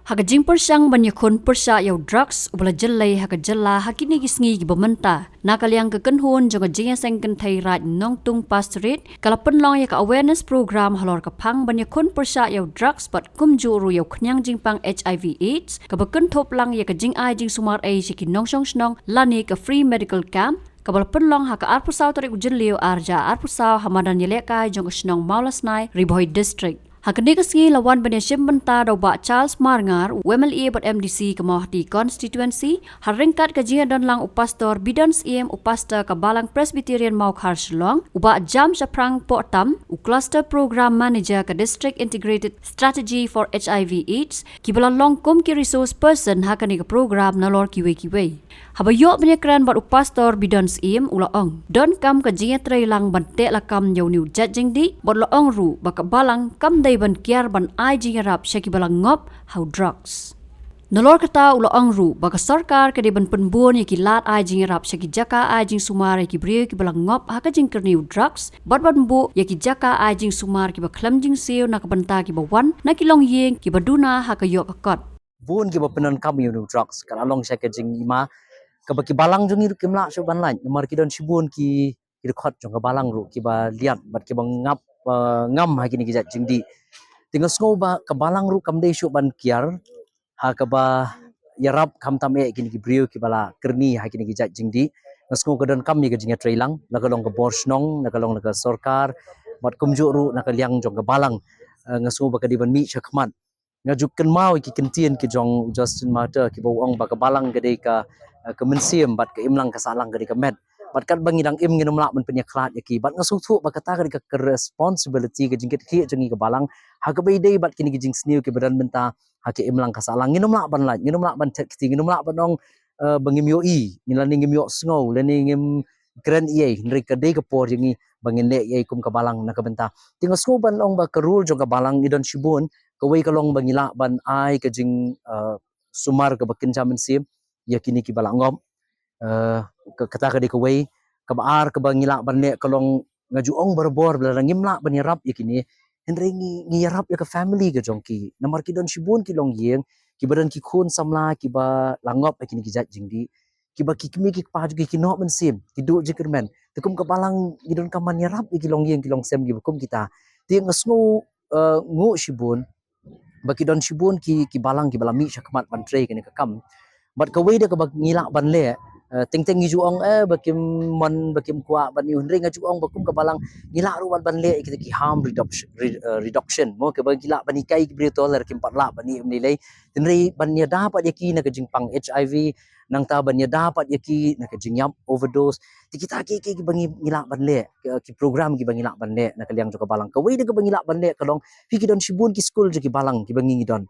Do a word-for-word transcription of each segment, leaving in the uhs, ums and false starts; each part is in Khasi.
Ha ka jingpyrshang ban ïakhun pyrshah ïa u drugs uba la jyllei ha ka jylla ha kine ki sngi kiba mynta, na ka liang ka kynhun jong ka jingïaseng kynthei Raid Nongtung Pastorate ka la pynlong ïa ka awareness program halor ka phang ban ïakhun pyrshah ïa u drugs bad kumjuh ruh ïa u khñiang jingpang HIV AIDS, kaba kynthup lang ïa ka jingai jingsumar ei sha ki nongshong shnong lane ka free medical camp, kaba la pynlong ha ka arphew saw tarik u Jylliew arhajar arphew saw ha madan ïalehkai jong ka shnong Mawlasnai, Ri Bhoi District. Ha kane ka sngi la wan ban ïashim bynta da u Bah Charles Marngar, u MLA bad MDC ka Mawhati Constituency, ha ryngkat ka jingïadon lang u Pastor Bidon Syiem, u Pastor ka Balang Presbyterian Mawkhar Shillong, u Bah Jam Shaphrang Pohtam, u Cluster Program Manager ka District Integrated Strategy for HIV AIDS, kiba la long kum ki resource person ha kane ka program nalor kiwei kiwei. Haba ïoh ban ïakren bad u Pastor Bidon Syiem u la ong, donkam ka jingïatreilang ban teh lakam ïa une u jait jingdih, bad la ong ruh ba ka balang kam dei ban kiar ban ai jingïarap sha kiba la ngop ha u drugs. Nalor kata u la ong ruh ba ka sorkar ka dei ban pynbun ïa ki lad ai jingïarap sha ki jaka ai jingsumar ïa ki briew kiba la ngop ha ka jingkyrni u drugs, bad ban buh ïa ki jaka ai jingsumar kiba khlem jingsiew na ka bynta kiba wan na ki longïing kiba duna ha ka ïoh ka kot. Bun kiba pyndonkam ïa une u drugs, ka la long sha ka jingima kaba ki balang jong ngi ruh kim lah shuh ban lait, namar ki don shibun ki, ki dkhot jong ka balang ruh kiba liat bad kiba ngap, eh, ngam ha kine ki jait jingdih. Te nga sngew ba ka balang ruh kam dei shuh ban kiar ha kaba ïarap khamtam eh kine ki briew kiba la kyrni ha kine ki jait jingdih. Nga sngew ka donkam ïa ka jingïatreilang, la ka long ka bor shnong, la ka long la ka sorkar, bad kumjuh ruh na ka liang jong ka balang. Eh, nga sngew ba ka dei ban mih shakhmat. Nga ju kynmaw ïa ki kyntien ki jong u Justin Martyr kiba u ong ba ka balang ka dei ka, eh, ka mynsiem bad ka imlang ka sahlang ka dei ka met. Bad katba ngi dang im ngin ym lah ban pynïakhlad ïa ki. Bad nga sngewthuh ba kata ka dei ka, ka responsibility, ka jingkit khlieh jong ngi ka balang ha kaba ïadei bad kine ki jingsniew kiba don bynta ha ka imlang ka sahlang. Ngin ym lah ban lait, ngin ym lah ban thet kti, ngin ym lah ban ong, eh, ba ngim ïohi, ngin lane ngim ïohsngew, lane ngim kren ei ei, hynrei ka dei ka por jong ngi ba ngin leh ei ei kum ka balang na ka bynta. Te nga sngew ban ong ba ka role jong ka balang ngi don shibun, kawei ka long ba ngi lah ban ai ka jing, eh, sumar kaba kynja mynsiem ïa kine kiba la ngop. Eh, ka, kata ka dei kawei, kaba ar kaba ngi lah ban leh ka long nga ju ong barabor ba lada ngim lah ban ïarap ïa kine, hynrei ngi, ngi ïarap ïa ka family ka jong ki. Namar ki don shibun ki longïing kiba don ki khun samla kiba la ngop ha kine ki jait jingdih, kiba ki kmie ki kpa jong ki ki noh mynsiem, ki duh jingkyrmen. Te kum ka balang ngi donkam ban ïarap ïa ki longïing ki longsem kiba kum kita. Te nga sngew, eh, nguh shibun ba ki don shibun ki, ki balang kiba la mih shakhmat ban trei kane ka kam. Bad kawei de kaba ngi lah ban leh, eh, teng teng ngi ju ong, eh, ba kim mon, ba kim kwah ban ïoh, hynrei nga ju ong ba kum ka balang ngi lah ruh ban, ban leh kita ki harm reduction, re-, eh, reduction. Mo, kaba ngi lah ban hikai ki briew to lada kim pat lah ban ïoh ym lei lei. Hynrei ban ïada pat ïa ki na ka jingpang HIV, nangta ban ïada pat ïa ki na ka jingïap overdose. Te kita ki, ki, kiba ngi, ngi lah ban leh, ki, ki program kiba ngi lah ban leh na ka liang jong ka balang. Kawei de kaba ngi lah ban leh ka long, phi, ki don shibun ki skul jong ki balang kiba ngi, ngi don.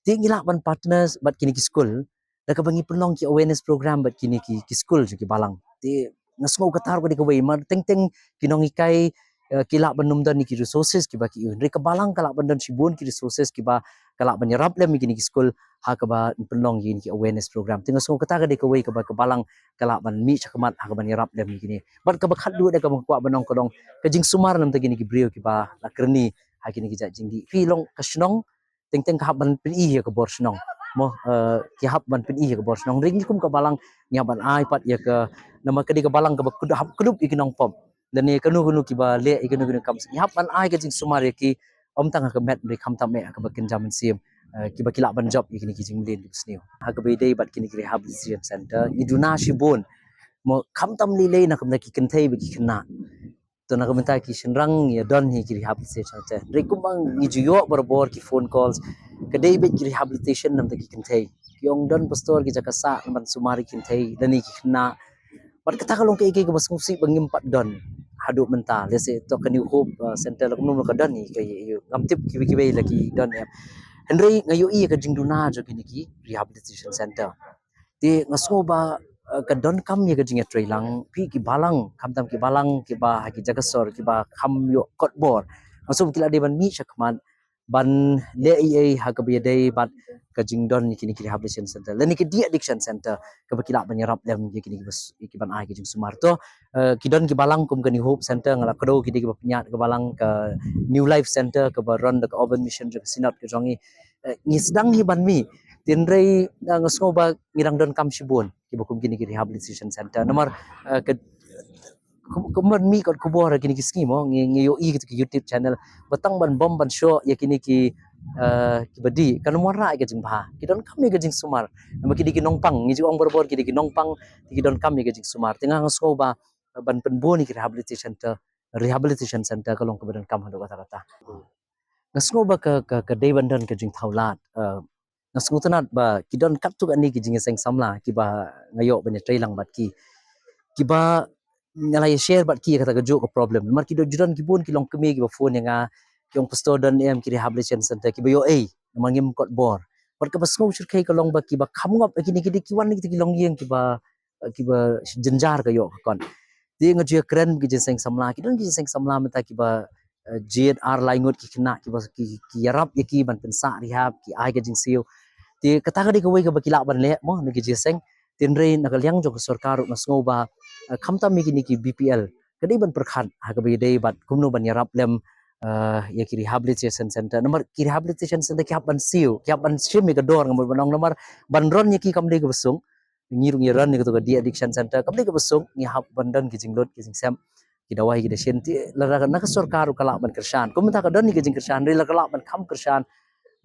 Te ngi lah ban partners bad kine ki skul da kaba ngi pynlong ki awareness program bad kine ki, ki skul jong ki balang. Te nga sngew kata ruh ka dei kawei, mar teng teng ki nonghikai, eh, ki lah ban ym don ïa ki resources kiba ki ïoh. Hynrei ka balang ka lah ban don shibun ki resources kiba ka lah ban ïarap lem ïa kine ki skul ha kaba pynlong ïa kine ki awareness program. Te nga sngew kata ka dei kawei kaba ka balang ka lah ban mih shakhmat ha kaban ïarap lem ïa kine. Bad kaba khatduh de kaba nga kwah ban ong ka long ka jingsumar namar kine ki briew kiba la kyrni ha kine ki jait jingdih. Phi, long ka shnong teng teng ka hap ban pyni ïa ka bor shnong. Mo, eh, ki hap ban pyni ïa ka bor shnong. Hynrei ngi kum ka balang ngi hap ban ai pat ïa ka, namar ka dei ka balang kaba kud-, hap kdup ïa ki nongpop. Lane kano kano kiba leh ïa kano kano kam, ngi hap ban ai ka jingsumar ïa ki, ym tang ha ka met hynrei khamtam eh ha kaba kynja mynsiem, eh, kiba ki lah ban jop ïa kine ki jingmlien kiba sniew. Ha kaba ïadei bad kine ki rehabilitation center ngi duna shibun. Mo, khamtam lei lei na ka bynta ki kynthei bad ki khynnah. To na ka bynta ki shynrang ngi don hi ki rehabilitation center. Hynrei kumba ngi ju ïoh barabor ki phone calls, ka dei beit ki rehabilitation namar ki kynthei. Ki ong don pastor ki jaka sah ban sumar ïa ki kynthei lane ki khynnah. Bad kata ka long kaei kaei kaba sngewsih ba ngim pat don haduh mynta. Lehse to ka New Hope, uh, Center la kumno ka don hi, ka, ngam tip kiwei kiwei la ki don em. Hynrei nga ïohi ïa ka jingduna jong kine ki rehabilitation center. Te nga sngew ba, eh, ka donkam ïa ka jingïatreilang, phi, ki balang, khamtam ki balang kiba ha ki jaka sor kiba kham ïoh kot bor. Nga sngew ba ki la dei ban mih shakhmat ban leh ei ei ha kaba ïadei bad ka jingdon ïa kine ki rehabilitation center lane ki de-addiction center, kaba ki lah ban ïarap lem ïa kine kiba s-, ïa kiban ai ka jingsumar. To, eh, ki don ki balang kum ka New Hope Center, nga la kdew ki dei kiba pynïaid ka balang, ka New Life Center kaba run da ka Urban Mission jong ka Synod ka jong ngi. eh, ngi sdang hi ban mih. Tynrai, eh, nga sngew ba ngi dang donkam shibun kiba kum kine ki rehabilitation center. Namar, eh, ka, kum, kum ban mih kot khubor kine ki sngi mo, ngi, ngi ïohi kito ki YouTube channel. Ba tang ban bom ban shoh ïa kine ki, eh, kiba dih. Kan ym wanrah ïa ka jingbha. Ki donkam ïa ka jingsumar. Namar kine ki nongpang, ngi ju ong barabor kine ki nongpang, ki donkam ïa ka jingsumar. Te nga sngew ba, eh, ban pynbun ïa ki rehabilitation center, rehabilitation center ka long kaba donkam haduh katta katta. Nga sngew ba ka, ka, ka dei ban don ka jingthaw lad. Eh, nga sngewtynnat ba ki don katto katne ki jingïaseng samla kiba nga ïoh ban ïatrei lang bad ki. Kiba nga la ïa share bad ki ïa kata kajuh ka problem. Namar ki don, ju don ki bun ki longkmie kiba phone ïa nga, ki ong, "Pastor, don em ki rehabilitation center kiba ïoh ei, namar ngim kot bor." Bad kaba sngew shyrkhei ka long ba kiba kham ngop ïa kine ki dei ki wan na kita ki longïing kiba, eh, kiba jynjar ka ïoh ka kot. Te nga ju ïakren ki jingïaseng samla, ki don ki jingïaseng samla mynta kiba, eh, jied ar lai ngut ki khynnah kiba ki, ki ïarap ïa ki ban pynsah rehab, ki ai ka jingsiew. Te kata ka dei kawei kaba ki lah ban leh mo na ki jingïaseng. Tynrai na ka liang jong ka sorkar ruh nga sngew ba, eh, khamtam ïa kine ki B P L ka dei ban pyrkhat ha kaba ïadei bad kumno ban ïarap lem, eh, ïa ki rehabilitation center. Namar ki rehabilitation center ki hap ban siew, ki hap ban shim ïa ka dor, nga mut ban ong, namar ban run ïa ki kam dei kaba sung. Ngi ruh ngi run ïa kato ka de-addiction center, kam dei kaba sung, ngi hap ban don ki jinglut ki jingsep, ki dawai ki dashin. Te lada na ka sorkar ruh ka lah ban kyrshan, kumta ka don ïa ki jingkyrshan, hynrei lada ka lah ban kham kyrshan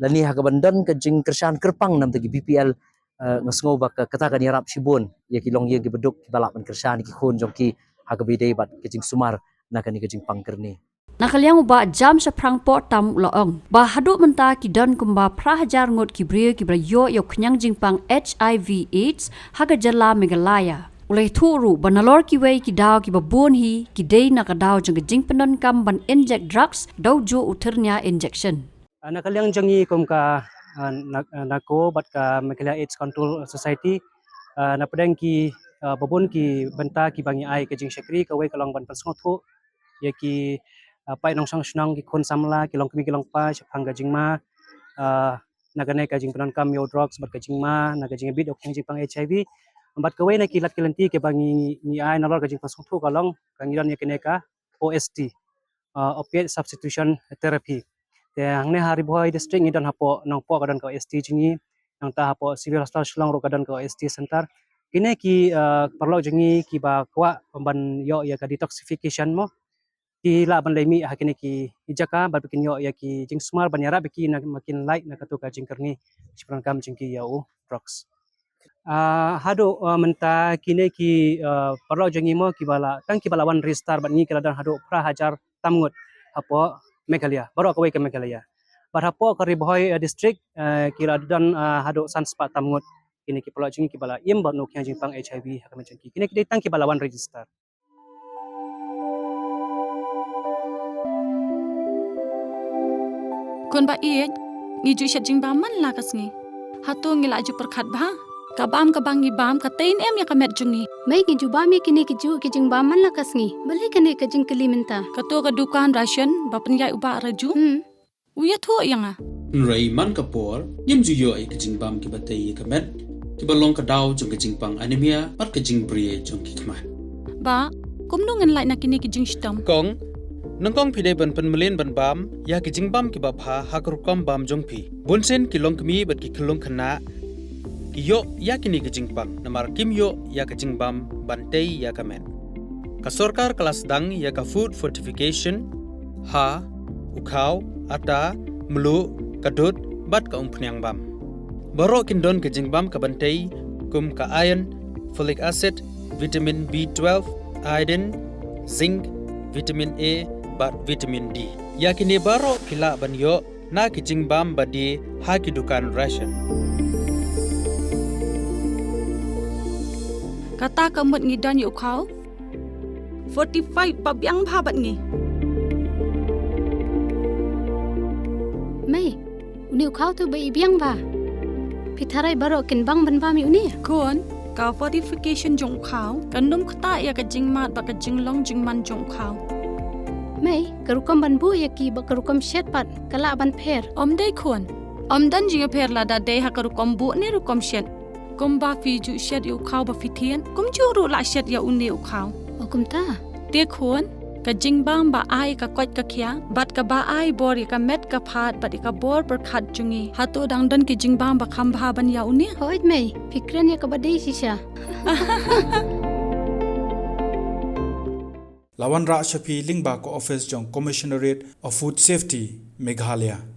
lane ha kaban don ka jingkyrshan kyrpang na bynta ki B P L, eh, nga sngew ba ka, kata kan ïarap shibun ïa ki longïing kiba duk kiba lah ban kyrshan ïa ki khun jong ki ha kaba ïadei bad ka jingsumar na kane ka jingpang kyrni. Na ka liang u Bah Jamshaphrang Pohtam u la ong ba haduh mynta ki don kumba phra hajar ngut ki briew kiba la ïoh ïa u khñiang jingpang H I V AIDS ha ka jylla Meghalaya. U la ïathuh ruh ba nalor kiwei ki daw kiba bun hi ki dei na ka daw jong ka jingpyndonkam ban inject drugs, da u juh u thyrnia injection. Ah, na ka liang jong ngi kum ka, ah, na, ah, NACO bad ka Meghalaya AIDS Control Society, ah, na pdeng ki, ah, ba bun ki bynta kiba ngi ai ka jingshakri, kawei ka long ban pynsngewthuh ïa ki, ah, paid nongshong shnong, ki khun samla, ki longkmie ki longkpa shaphang ka jingma, ah, na kane ka jingpyndonkam ïa u drugs bad ka jingma na ka jingïabit ïa u khñiang jingpang H I V. Bad kawei na ki lad ki lynti kiba ngi, ngi ai nalor ka jingpynsngewthuh ka long ka ngi don ïa kane ka O S T, ah, opiate substitution therapy. Te hangne ha Ri Bhoi District ngi don hapoh Nongpoh ka don ka O S T jong ngi, nangta hapoh Civil Hospital Shillong ruh ka don ka O S T center. Kine ki, ah, paralok jong ngi kiba kwah ban ïoh ïa ka detoxification mo, ki lah ban leit mih ha kine ki jaka bad ba kin ïoh ïa ki jingsumar ban ïarap ïa ki na, ba kin lait na kato ka jingkyrni jingpyndonkam jong ki ïa u drugs. Ah, haduh, ah, mynta kine ki, ah, paralok jong ngi mo kiba la, tang kiba la wan register bad ngi ki la don haduh phra hajar tam ngut hapoh Meghalaya, baroh kawei ka Meghalaya. Bad hapoh ka Ri Bhoi, ah, District, ah, ki la don, ah, haduh san spah tam ngut kine ki paralok jong ngi kiba la im bad u khñiang jingpang H I V ha ka met jong ki. Kine ki dei tang kiba la wan register. Khun ba ïeit, ngi ju shet jingbam man la ka sngi. Hato ngi la ju pyrkhat bha? Ka bam kaba ngi bam ka tei ne em ïa ka met jong ngi? Mei, ngi ju bam ïa kine ki juh ki jingbam man la ka sngi. Balei kane ka jingkylli mynta? Kato ka dukan ration ba pynïaid u Bah Raju. Hmm. U ïathuh ïa nga. Hynrei man ka por, ngim ju ïoh ïa ki jingbam kiba tei ïa ka met, kiba long ka daw jong ka jingpang anemia bad ka jingbriew jong ki khmat. Bah, kumno ngin lait na kine ki jingshitom? Kong, nyngkong phi dei ban pynmlien ban bam ïa ki jingbam kiba bha ha ka rukom bam jong phi. Bunsien ki longkmie bad ki khyllung khynnah ki ïoh ïa kine ki jingpang namar kim ïoh ïa ka jingbam ban tei ïa ka met. Ka sorkar ka la sdang ïa ka food fortification ha u khaw, ata, mluh, ka dud bad ka umphniang bam. Baroh kin don ka jingbam ka ban tei kum ka iron, folic acid, vitamin B twelve, iodine, zinc, vitamin A bad vitamin D. Ïa kine baroh phi lah ban ïoh na ki jingbam ba die ha ki dukan ration. Kata ka mut ngi don ïa u khaw fortified ba biang bha bad ngi. Mei, une u khaw te ba i biang bha. Phi tharai baroh kin bang ban bam ïa une? Khun, ka fortification jong u khaw kan ym ktah ïa ka jingmad bad ka jinglong jingman jong u khaw. Mei, ka rukom ban buh ïa ki bad ka rukom shet pat ka lah ban pher? Ym dei khun. Ym don jingïapher lada dei ha ka rukom buh ne rukom shet. Kumba phi ju shet ïa u khaw ba phi thied, kumjuh ruh lah shet ïa une u khaw. O kumta? Te khun, Ka jingbam ba ai ka koit ka khiah, bad kaba ai bor ïa ka met ka phad, bad ïa ka bor pyrkhat jong ngi. Hato dang don ki jingbam ba kham bha ban ïa une? Hooid mei, phi kren ïa kaba dei shisha. La wanrah sha phi lyngba ka office jong Commissionerate of Food Safety, Meghalaya.